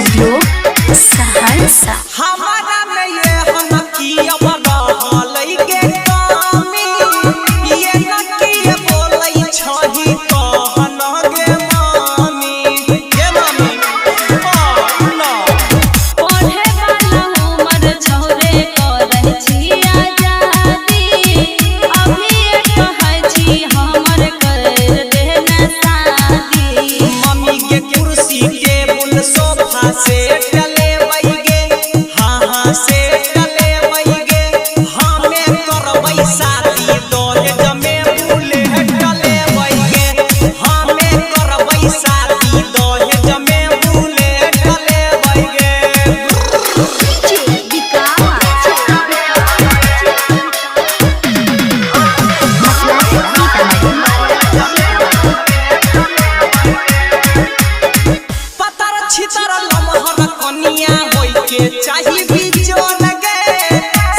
Studio Saharsa. हमारा में ये हम की अब रहलै के कमी, ये न की बोलै छही कहन गे मामी, गे मामी आ ना। पढ़े वाला उमर छौरे करै छी आजादी, अभी कहै छी हमर कर देना शादी। मम्मी के कुर्सी टेबुल सोफा सेट लेबै गे, हाँ हाँ सेट लेबै गे। हमे करबै शादी दहेज में बुलेट लेबै गे, हमे करबै शादी दहेज में बुलेट लेबै गे। पतर छितर लमहर कनिया होई के चाही बिजोन गे,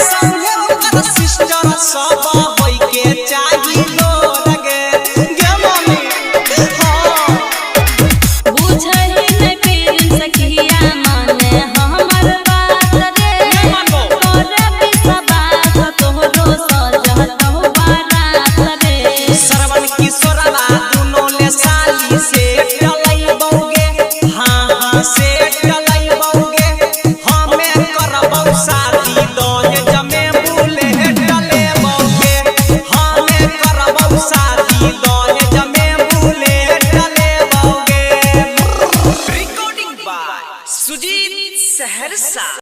संगे ओकर सिस्टर सब होई के चाही लोन गे, गे मम्मी हाँ। बुझही नै प्रेम सखिया माने हमर बात रे, करे विश्वास तोहरो सजतौ बारात रे। श्रवण किशोरवा दुनो ले साली से डलैबौगे, हाँ हाँ से डलैबौगे। हमे करबौ शादी दहेज में बुलेट लेबौगे, हमे करबौ शादी दहेज में bullet लेबौगे। Recording by Sujeet Saharsa.